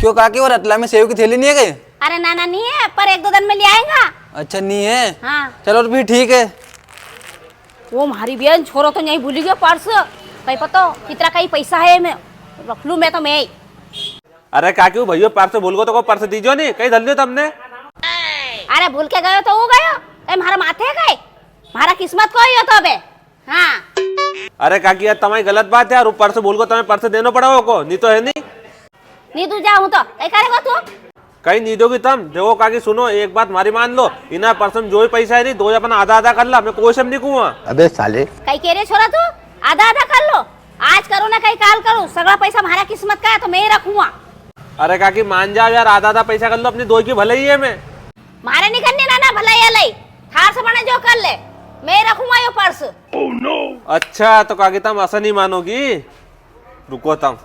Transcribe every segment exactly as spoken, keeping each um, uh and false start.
क्यों काकी, वो रतलामी सेव की थैली नी है कई? अरे ना ना, नी है, पर एक दो दिन में ले आएगा। अच्छा, नी है? हाँ। चलो तो फिर ठीक है। वो म्हारी बेन, छोरो तो यहीं भूली गयो पर्स। कई पतो कितरा कई पैसा है, मैं रख लूं मैं तो मैं ही। अरे काकी, वो भैया पर्स भूल गो तो को पर्स दीजो नी, कई धर लियो तमने। अरे भूल के गयो तो वो गयो, कई म्हारा माथे है कई, म्हारा किस्मत को ही हो तो अबे। हाँ। अरे काकी यार, तमारी गलत बात है यार, वो पर्स भूल गो, तमें पर्स देनो पड़ा हो को, नी तो है नी। नी दूं जा हूं तो, कई करेगो तू? कई नी दोगी तम? देखो काकी सुनो, एक बात म्हारी मान लो, इना पर्स में जो भी पैसा है नी, दो अपन आधा आधा कर ला, मैं कोई से नी कूंगा। अबे साले। कई के रे छोरा तू, आधा आधा कर लो, आज करूं ना कई काल करूं, सगळा पैसा म्हारा किस्मत का है तो मैं ही रखूंगा। अरे काकी मान जाओ यार, आधा आधा पैसा कर लो, अपनी दोई की भलाई है में। म्हारे नी करनी ना ना भलाई अलई, थार से बने जो कर ले, मैं ही रखूंगा यो पर्स। अच्छा, तो काकी तम असा नी मानोगी, रुको तम।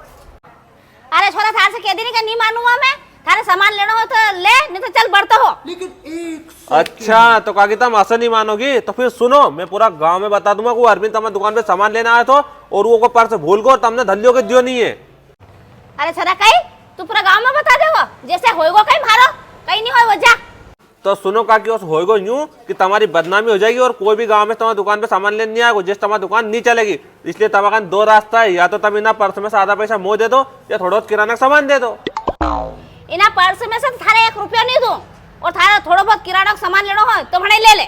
अरे छोरा, थार से कह दी नी कि नी मानूंगा मैं। थारे सामान लेना हो तो ले, नी तो चल बढ़तो हो। लेकिन एक अच्छा, तो काकी तम असा नी मानोगी, तो फिर सुनो, मैं पूरा गांव में बता दूंगा कि वो अरविंद तमारी दुकान पे सामान लेने आयो थो और वो को पर्स भूल गो और तमने धर लियो के दियो नी है। अरे छोरा, कई तू पूरा गांव में बता देगो? जैसे होएगो कई म्हारो, कई नी होएगो, जा। तो सुनो काकी, उस होएगो यूं कि तमारी बदनामी हो जाएगी और कोई भी गांव में तमारी दुकान पे सामान लेने नी आएगो, जिस तमारी दुकान नी चलेगी। इसलिए तमारे कने दो रास्ता है, या तो तम इना पर्स में से आधा पैसा मोय दे दो या थोड़ो बहुत किराना का सामान दे दो। इना पर्स में से थारे एक रुपयो नी दूं और थारे थोड़ो बहुत किराना का सामान लेनो हो तो भणे ले ले।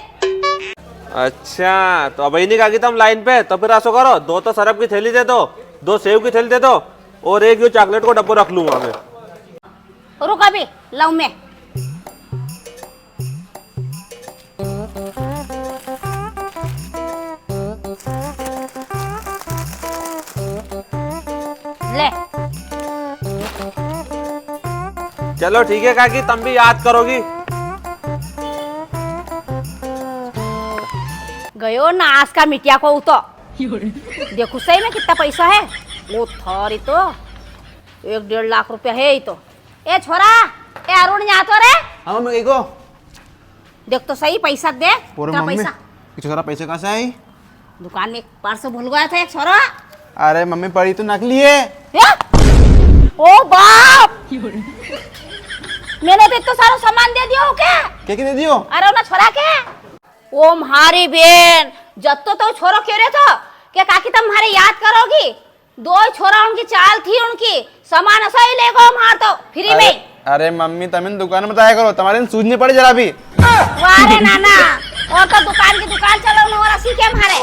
अच्छा, तो अब ही नी काकी तम लाइन पे, तो फिर असो करो, दो तो सरफ की थैली दे दो, दो सेव की थैली दे दो और एक यो चॉकलेट को डब्बो रख लूंगा मैं। रुक अभी, लाऊं मैं। ले। चलो ठीक है काकी, तम भी याद करोगी। गयो नास का मिटिया को उतो। देखो सही में कितना पैसा है। ओ थारी तो एक डेढ़ लाख रुपया है ही तो। ए छोरा, ए अरुण, यां तो रे। हाँ मम्मी, कई को? देख तो सही, पैसा देख, पूरे कितना मम्मी, पैसा? ये छोरा पैसे कहाँ से आई? दुकान में एक पर्स भूल गयो थो एक छोरो। अरे मम्मी, पड़ी तो नकली है। हैं? ओ बाप! मैंने तो इतना सारा सामान दे दियो के? के, के दे दियो? अरे उना छोरा के। ओ म्हारी बेन, जब तो, तो छोरो के रे थो के काकी तम म्हारे याद करोगी, दो छोरा उनकी चाल थी उनकी, सामान असा ही लेगो म्हार तो, फ्री में। अरे मम्मी, तम इन दुकान में बताया करो, तमारे इन सूझ नी पड़े जरा भी। वाह रे नाना, और तो दुकान की दुकान चलो न, और असी के म्हारे,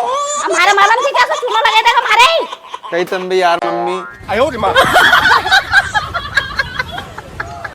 म्हारे मालूम थी के असा चूनो लगे देगा म्हारे ही। कई तम भी यार मम्मी। आयो रे माँ।